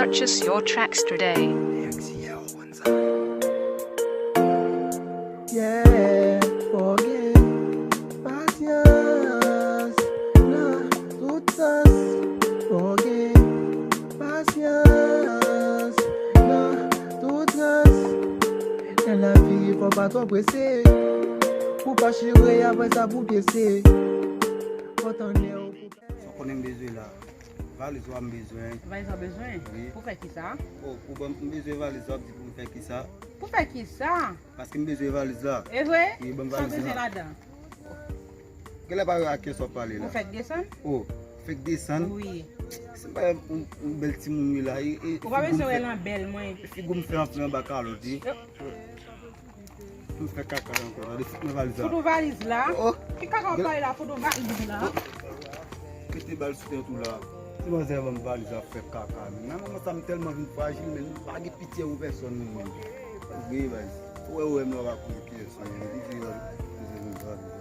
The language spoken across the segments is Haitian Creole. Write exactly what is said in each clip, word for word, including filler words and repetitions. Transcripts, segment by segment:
Purchase your tracks today. Yeah, fò w gen pasyans nan tout sans. Fò w gen pasyans nan tout sans. Nan lavi, fò w pa twò prese. Pou w pa chire, apre sa pou w pyese. Fò w tann lè w pou Sa w konnen m bezwen la. Valiz ou a m bezwen. Valiz ou a bezwen? Wi. Pou fè kisa? O, pou ban m, m bezwen valiz ou a, w ap di pou m fè kisa? Pou fè kisa? Paske m bezwen valiz la. E vre? Wi, ban m valiz la. Sa w bezwen ladan? Genlè pa wè a kiyès w ap pale la. Ou fèk desann? O, fèk desann? Wi. Se pa yon, yon bèl timoun wi la. E, e, ou pa bezwen wè nan bèl mwen. Figi w m fè anfle anba kalòt wi. M fè kaka ankò, tande, fout mwen valiz la. Fout ou valiz la? Oh. Ki kaka w ap pale la, fout ou valiz la? Mete bal sou tèt ou la. Ti manzè ban m valiz la fè kaka, men. Nan moman sa, m tèlman vin frajil, men m pa gen pitye pou pèsòn, non, men. Wi, baz. Ou wè, ou wè, m nan pa konnen kiyès, men. Li di, li di, li di, li di, valiz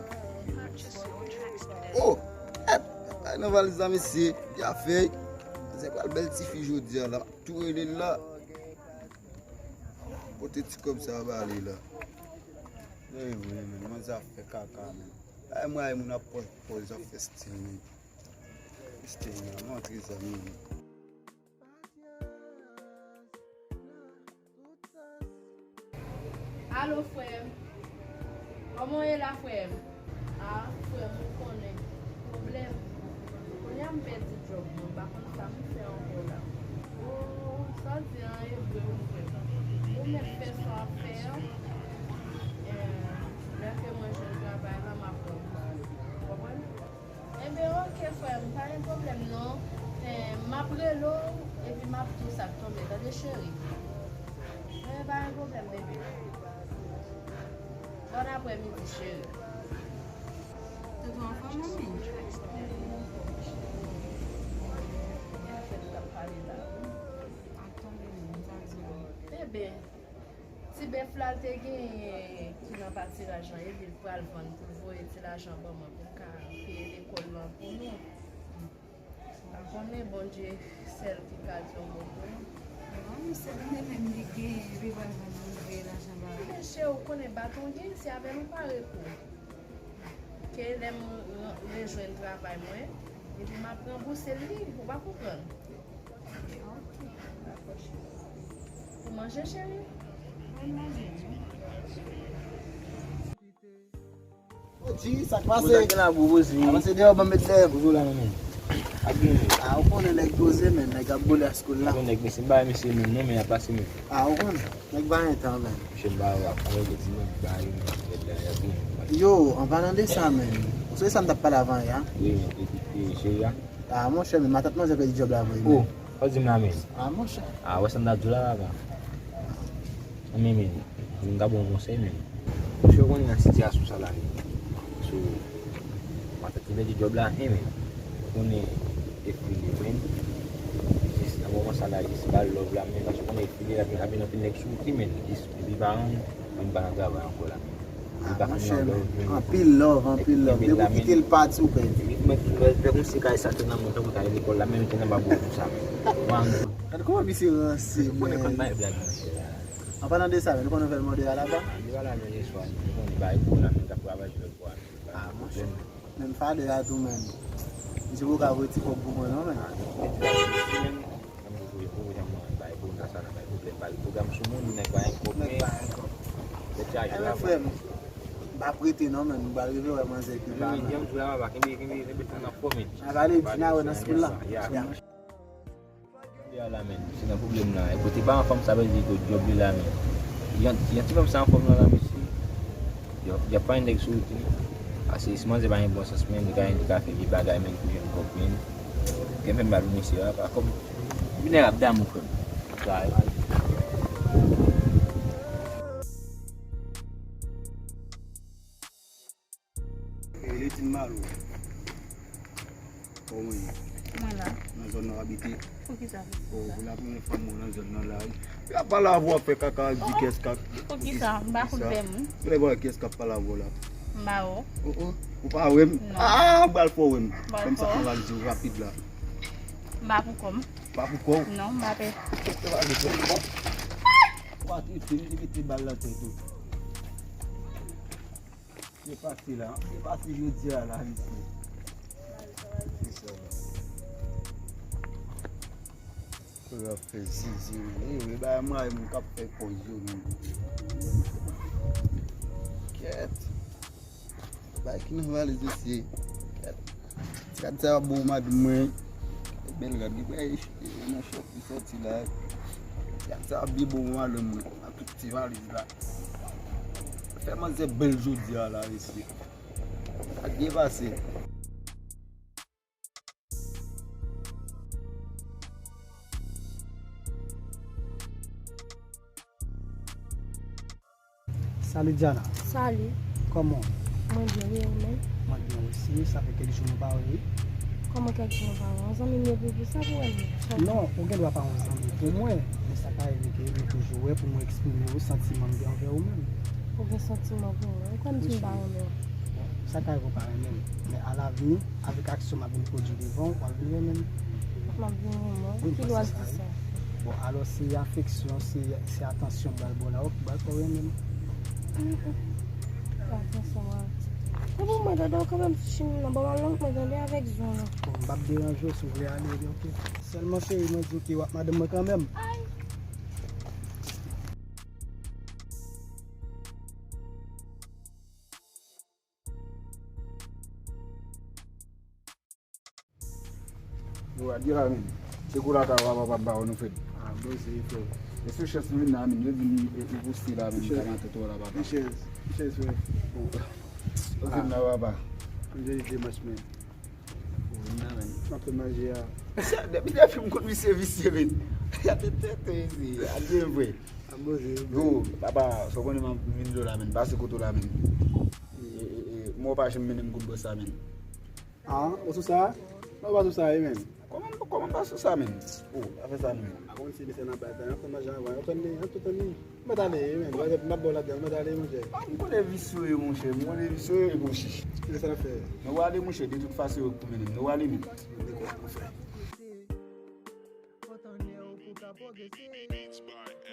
la. Oh! Èt! Ay, nan valiz la, mesye. Byen fè. Se pral bèl tifi jodi a la. M ap tou rele l la. Pote ti kòb sa a ba li la. Nan e vre, men, manzè ap fè kaka, men. Ay, mwen, ay, moun ap pòz, pòz, ap fè stil, men. Stil, men, ap antre zanmi, men. Alo, frè m. Kòman w ye la, frè m? A, frè m, ou konnen. Pwoblèm. Kounye a m pèdi djòb mwen, m pa konn sa m fè ankò la. O, sa w di an e vre wi, frè m. Ou mèt fè sa w ap fè an. Eh, lè ke mwen jwenn travay la, m ap wè w. Ou konprann? Enben, oke, frè m, pa gen pwoblèm non. Eh, m ap rele w, epi m ap di w sa k tonbe, tande, cheri? Enben, pa gen pwoblèm, bebe. Bòn aprèmidi, cheri. Tout anfòm, manmi? Bebe, ti bèf la l te genyen ki nan patiraj lan, epi l pral vann pou l voye ti lajan ban mwen pou m ka peye lekòl lan pou nou. M pa konnen, Bondye sèl ki ka di yon mo pou nou. Non, se li menm li genyen, li pral vann, li voye lajan ba ou. Men cheri, ou konnen baton gen, se avè l ou pare kou. Ke lè m re- rejwenn travay mwen, epi m ap ranbouse l li, ou pa konprann? Ok, dakò, cheri. Ou manje, cheri? Mwen manje, wi. Oji, sa k pase? Poze ak labou, poze. Avanse deyò, ban m met dèyè m. Poze la, manman. Ak byen. A, ou konnen nèg poze, men nèg ap boule a school la. Ou konnen nèg mesye, m ba mesye moun non, men y ap pase, men. A, ou konnen. Nèg pa gen tan, men. Mesye, m ba yo ap fè, yo di, men, ba yo, men, nèg la, y ap byen. Yo, an palan de sa, men. Ou sonje sa m t ap pale avan yè a? Wi, men, e, e, e, cheri a? A, monchè, men matant manzè pèdi djòb la vre, men. O, sa w di m la, men? A, monchè. A, wè sa m t ap di w la, papa. Men, men, m ka ba w yon konsèy, men. Monchè, ou konnen nan sitiyasyon sa la, men. So, matant li pèdi djòb la, men. Ou konnen, e fini, men. Jis nan moman sa la, jis ba l love la, men. Paske ou konnen e fini, la, men, anpil nèg sou wout li, men. Jis, epi paran m, men m pa nan travay ankò la, men. A, monchè, men. Anpil love, anpil love. Depi w kite l pati, ou pèdi. Mwen, mwen fè konsi kay sa te nan mwen, tankou ta lekòl la, men te nan ba bò pou sa, men. Gad kòman misye ranse, men. Ou konnen konn bay blag, monchè. An palan de sa, men, nou konn nouvèl mòde a laba? Li pa la, men, yèswa, nou konnen bay pou la, men, t ap travay sou lòt bò a. A, monchè. Menm fade a tou, men. Misye poko ka voye ti kòb pou mwen, non, men. A, non, men, men, Ann voye pou ou, janm bay pou nan sa, nan bay pwoblèm, bay pwoblèm sou moun, nèg pa gen kòb, men. Nèg pa gen kòb. Tèt chaje la. Enben, frè m, m pa prete non, men m pral rive wè manzè ki pa. Men, janm di la, papa, kenbe, kenbe, kenbe tan nan fò, men. A, pale, di n a wè nan school la. Ya. Ya. Kounye a la, men, se nan pwoblèm la. E kote pa anfòm, sa vle di ke djòb li la, men. Yon, yon ti fanm sa anfòm nan la, mesye. Y ap, y ap pran nèg sou wout li. Ase si manzè pa gen bon sans, men, li ka, li ka fè vye bagay, men, pou jwenn kòb, men. Gen fè m ba l mesye a, pa kòb. Binè ap damou frè m. Sa e. E Letine Malo. Kòman w ye? Mwen la. Nan zòn nan w abite? Poukisa? O, pou la premyè fwa m wè w nan zòn nan la wi. Epi ap pale avè w ap fè kaka ak di kès kak. Poukisa? M pa konn fè moun. Kilè w wè kès k ap pale avè w la? M pa wè w. O, o, ou pa wè m? Non. A, m pral fè w wè m. Ban m sa pran valiz ou rapid la. M pa pou kò m. Pa pou kò w. Non, m pa pè. Ou pa trete m, te mete bal nan tèt ou. Se pase la, se pase jodi a la, mesye. Se sa la. Pou yo fè zizi, wi, wi, ba mwen, mwen k ap fè pòz yo menm. Kèt. Bay ki nan valiz mesye. Kèt. Ti rad sa ap bon madanm mwen. Bèl rad, li bay nan chòp li sòti la. Ti rad sa ap byen bon madanm mwen. Ak tout ti valiz la. Fè manzè bèl jodi a la, mesye. Sa k byen pase. Salut Diana. Salut. Kòman w? Mwen byen, wi, ou menm? Mwen byen osi. Sa fè kèk jou nou pa wè, wi. Kòman kèk jou nou pa wè? Yon zanmi m ye pou, pou sa pou wè nou. Non, ou gen dwa pa yon zanmi pou mwen, men sa ka rive ke nou toujou wè pou mwen eksprime yon santiman m gen anvè ou menm. Ou gen santiman pou mwen? Ou konn di m pa renmen w. Bon, sa ka rive w pa renmen m, men alavni, avèk aksyon m ap vin pwodui devan w, w ap vin renmen m. M ap vin renmen w? Wi, m panse sa, wi. Kilè w al di sa? Bon, alò, se afeksyon, se, se atansyon m pral ba w la, w pral fè w renmen m. Mm, mm. Atansyon, m ap di. Se pou mwen, tande w kanmenm sou chimen nan, ban m al long mwen, tande, avèk zon an. Bon, m p ap deranje w, si w vle ale, ebyen, oke. Sèlman, cheri, mwen di w ke w ap madanm mwen kanmenm. Ay! Yo, adye la, men. Se kou la ka wa papa m pa wè nou fèt. Ah, bon, se frè. E sou chans nou vin la, men. Yo di m, e, e, poste la, men. Ka nan tèt ou la, papa. Chèz, chèz, frè. Ou vin la, papa. M jodi dimanch, men. Ou vin la, men. M ap fè manje a. Depi, depi m konn misye visye, men. Gade tèt, tèt, tèt, adye, frè. Yo, papa, sa w konnen m ap vin do la, men. Pase kote w la, men. E, e, e, mwen w pa janm mennen m kout bòs la, men. Ah, ou sou sa? Non, ou pa sou sa, wi, men. Kòman, kòman m pa sou sa, men? Oh, afè sa, non. A konn si mesye nan bay la, y ap fè manje avan, y ap tann li, y ap tou tann li. Mwen t ale, wi, men. Mwen t ap ba w ladan, mwen t ale, monchè. Ah, m konnen visye yo ye, monchè, m konnen visye yo ye, monchè. Kisa n ap fè? Nou ale, monchè, de tout fason, yo k pou mennen m. Nou ale, men. Mwen dekò, mwen fè. Fò tande w pou ka pwogrese.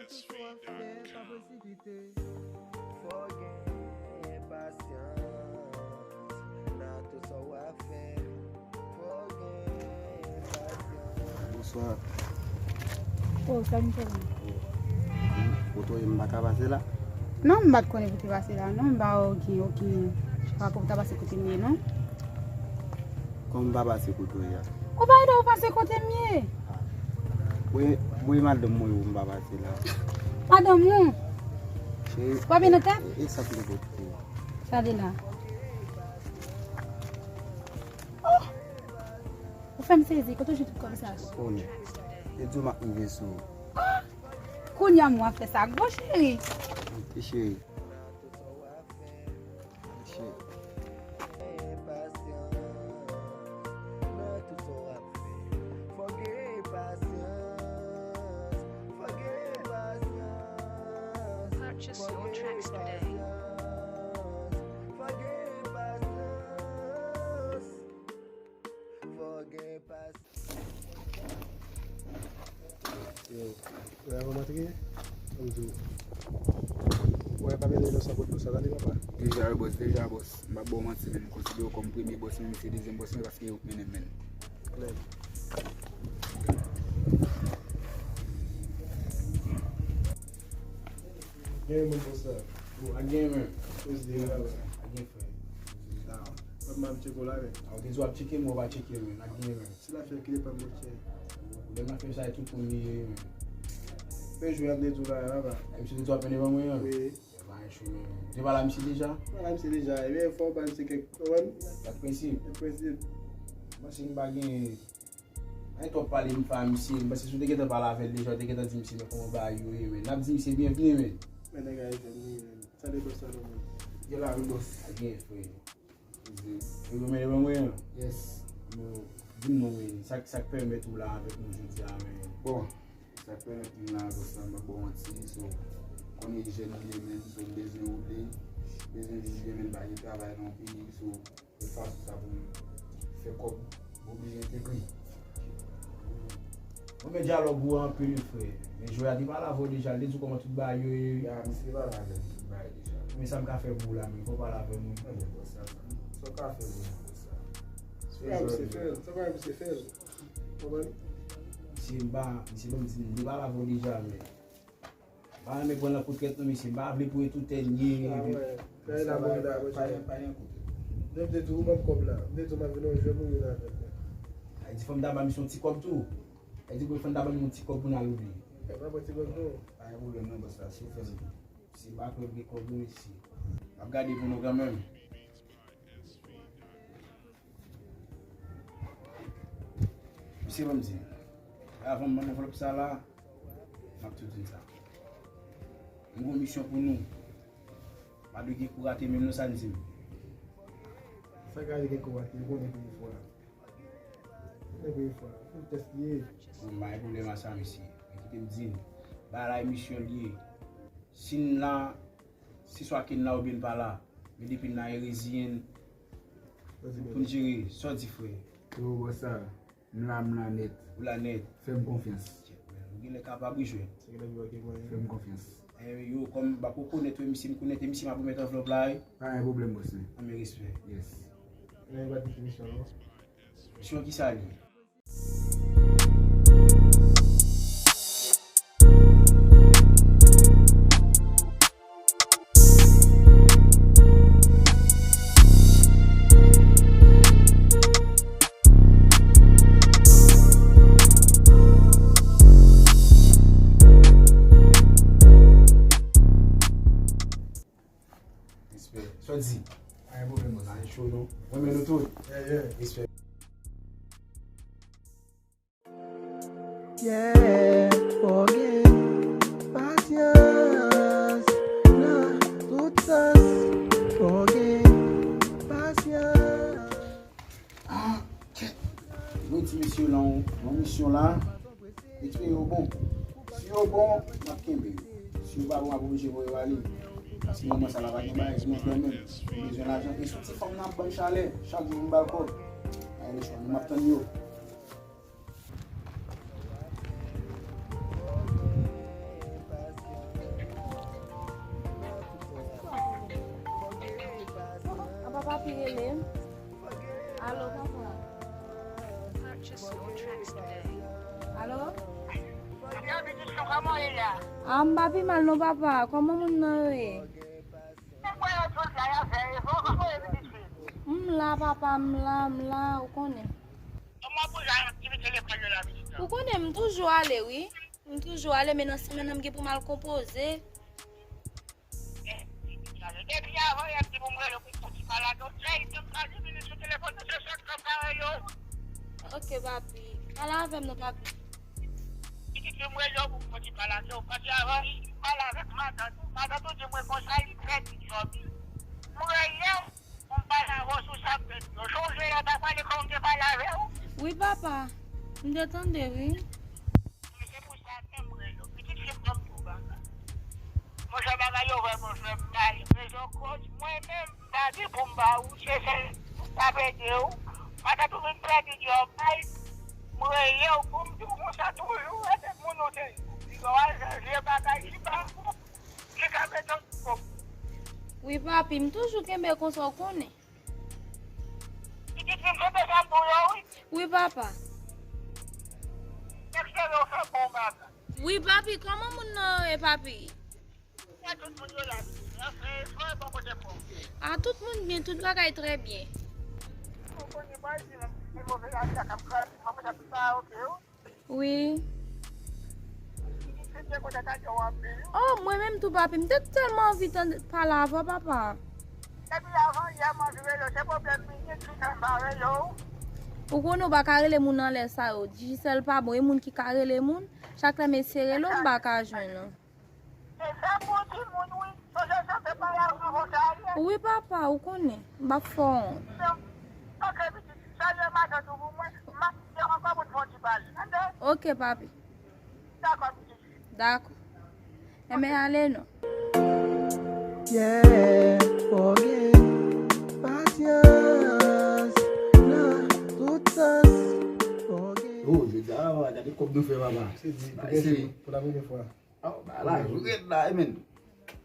Tout sa w ap fè, pa presipite. Fò w gen pasyans nan tout sa w ap fè. Fò w gen pasyans. Bonswa. Oh, sa m fè? Kote w ye, m pa ka pase la? Non, m pa t konnen pou te pase la, non. M pa wè okenn, okenn rapò pou ta pase kote m ye, non. Kòman m pa pase kote w ye a? Ou pa ede w pase kote m ye? Mwen, mwen madanm mwen ou m pa pase la. Madanm ou? Cheri, w ap vin nan tèt? E, e sa k m pote? Sa de la. Oh! Ou fè m sezi, kote w jwenn tout kòb sa? Oh, non. E di w m ap rive sou ou. Ah! Kounye a m w ap fè sa gwo, cheri. Ok, cheri. Cheri. Purchase your tracks today. Yo, wè avan m antre, ann di w. Wè pa mennen nan sa bòt pou sa, tande papa. Deja wi bòs, deja bòs. M p ap ba w manti, men m konsidere w kòm premye bòs, men m se dezyèm bòs mwen paske yo k mennen m, men. Klè. Gen yon moun bòs la. Bon, ak gen men. Ak gen frè. Papa m ap tcheke w la, men. A, ou te di w ap tcheke m, ou pa tcheke m, men. Ak gen men. Se lafè ki depann monchè. Lè m ap fè sa, e tout moun li ye, men. Men jwe ap de tou la, papa. E misye te tou ap mennen ban mwen an? Wi. Bagay cho, men. Ou te pale a misye deja? Pale a misye deja. Ebyen, fò w ba misye kèk, konprann? Kèk prensip. Kèk prensip. Mwen si m pa gen, pa gen twòp pale m fè a misye. M panse si w te gentan pale avè l deja, w te gentan di misye, men kòman bagay yo ye, men. N ap di misye byenvni, men. Men nèg a jwenn li, men. Sa de bòs la, non, men. Yo la, wi, bòs. A gen, frè. Yo, men, men, men. Yes. Bon, di m non, men, sa, sa k pèmèt ou la avèk nou jodi a, men. Bon, sa k pèmèt m la avèk sa, m pa ba w manti, so, konnen jèn m ye, men, so, m bezwen woule, bezwen viv, men, pa gen travay nan peyi, so, se fason sa pou m fè kòb, m oblije entegre. Renmen dyalòg ou anpil, frè. Men jwè a te pale avè w deja, li te di w kòman tout bagay yo ye. Ya, misye pale avè m tout bagay deja. Men sa m ka fè pou ou la menm, fò w pale avè m wi. Mwen menm, bòs, sa, sa. Sa w ka fè pou mwen, bòs, sa? Sa w ka misye fè l, sa w ka misye fè l. Konprann? Misye m pa, misye ban m di m, li pale avè w deja, men. M pa renmen pran nan kou trèt non, mesye. M pa vle pou e tou tènye. Ah, wè. Lè la bon la, pa gen, pa gen kou trèt. M te di w ban m kòb la. M te di w m ap vin nan jwè pou vin avè m. Ay di fò m ta ba misye yon ti kòb tou. Ay di pou fò m ta ba m yon ti kòb pou n al ouvri. E pa pran ti kòb non. Pa gen pwoblèm non, bòs la. Si w fè m, si m pa kwè m gen kòb non, mesye. M ap gade pou nou kanmenm. Misye ban m di m. Avan m ban m anvlòp sa la, m ap tou di n sa. M gon misyon pou nou. Pa dwe gen kou rate menm non, sa n di m. Sa ka gen kou rate, ou konnen premye fwa. Konnen premye fwa. Pou tès li ye. Bon, m pa gen pwoblèm a sa, mesye. Men kite m di n. Bagay la e misyon l ye. Si n la, se swa ke n la oubyen n pa la. Men depi n la, e reziyen n. Pou n jere, sa w di, frè? Yo, bòs sa, m la, m la nèt. Ou la nèt. Fè m konfyans. Ou genlè kapab wi jwè. Fè m konfyans. Eh, yo, kòm m pa ko konèt wi, misye, m konèt, e misye m ap remèt anvlòp la wi. Pa gen pwoblèm, bòs mwen. Anben respè. Yes. Misyon ki sa li ye? Respè. Sa w di? Pa gen pwoblèm, bòs. Pa cho non. Mwen renmen nou tout. Yeah, yeah. Respè. Yeah, fò gen pasyans nan tout sans. Fò gen pasyans. Ah, kèt. Mwen di mesye yo lan yon misyon la. Espere yo bon. Si yo bon, m ap kenbe yo. Si yo pa bon, m ap oblije voye yo ale. Paske moman sa la pa gen bagay ki nan plen menm. M bezwen lajan. E sou ti fanm nan ap ban m chalè. Chak jou pou m ba l kòb. Ay, lechwa, m ap tann yo. Apa papi rele m? Alo, papa. Alo? Ah, m pa pi mal non, papa. Kòman moun nan yo ye? M la, papa, m la, m la, ou konnen. Ou konnen, m toujou ale, wi. M toujou ale, men nan semèn nan, m gen pou m al konpoze. Depi avan yè m di pou m rele pou m fè ti pale ak ou. Lè li te m pale, vini sou telefòn, nou se sòt kòm parèy yo. Ok, papi. Pale avè m non, papi. Pitit li, m rele w pou m fè ti pale ak ou. Paske avan, li pale avèk matant ou. Matant ou di mwen konsa, li pèdi djòb li. M rele w pou m pale avè w sou sa k fèt yo. Sonje lè w pa pale kòm m te pale avè w? Wi, papa. M te tande, wi. Se pou sa menm mwen yo. Pitit fi m ban m tou bagay. Monchè, bagay yo vrèman fè m mal. Rezon koz mwen menm, m pa gen pou m ba ou, se sèl m ap ede w. Matant ou vin pèdi djòb la, m rele w pou m di w konsa toujou, e de moun ou te di yo al chanje bagay ki pa bon, ki ka mete w sou kòb. Wi, papi, m toujou kenbe konsa, w konnen. Pitit fi m, se te sa m pou yo, wi. Wi, papa. Espere w fè bon bagay. Wi, papi, kòman moun nan ye, papi? Sa tout moun yo la, pitit fi m. E frè bò kote pa w? A, tout moun byen, tout bagay trè byen. Ou konnen mwen di, men move lavi a k ap kraze, mwen mwen ap pa oke, wi. Wi. Oh, mwen menm tou, papi, m te tèlman anvi tande pale avè w, papa. Depi avan yè m anvi rele w, se pwoblèm minit ki fè m pa rele w. Ou konnen w pa ka rele moun nan lè sa yo. Digicel pa bon, e moun ki ka rele moun, chak lè m eseye rele w, m pa ka jwenn ou. Se fè pou timoun, wi. Sonje jan te pale avan konsa yè. Wi, papa, ou konnen. M p ap fè w wont. Ok, pitit, salye matant ou pou mwen. M ap di ankò pou n fè yon ti pale. Tande? Ok, papi. Dakò, pitit. Dakò. Enben, ale non. Yeah, fò gen pasyans nan tout sans. Fò gen Oh, jodi a, papa, gade kòb nou fè, papa. Se di, pou la premye fwa. Ah, ba la, jodi a, men.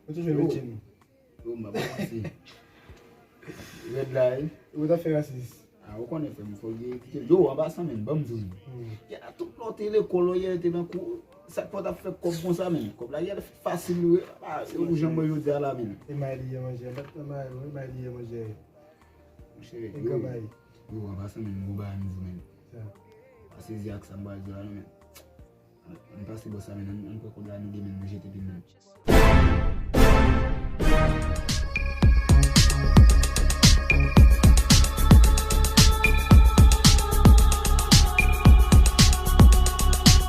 Ou toujou met jeans. Yo, m pa panse. Red la, wi. Ou ta fè rasis. Ah, ou konnen, frè m, fò l gen kite l. Yo, an pasan, men, ban m di w, men. Yè, tout lè w te lekòl, yè, te nan kou. Sa k fè w t ap fè kòb konsa, men? Kòb la, yè, fasil, wi. Ah, se ou jan mwen jodi a la, men. E may li ye manje, bat nan may, e may li ye manje. Monchè, yo, yo, an pasan, men, m gon bagay m di w, men. Pa sezi ak sa m pral di w la, non, men. Ann pase bò sa, men, ann, ann pran kòb la, nou gen, men, nou jete pi, men.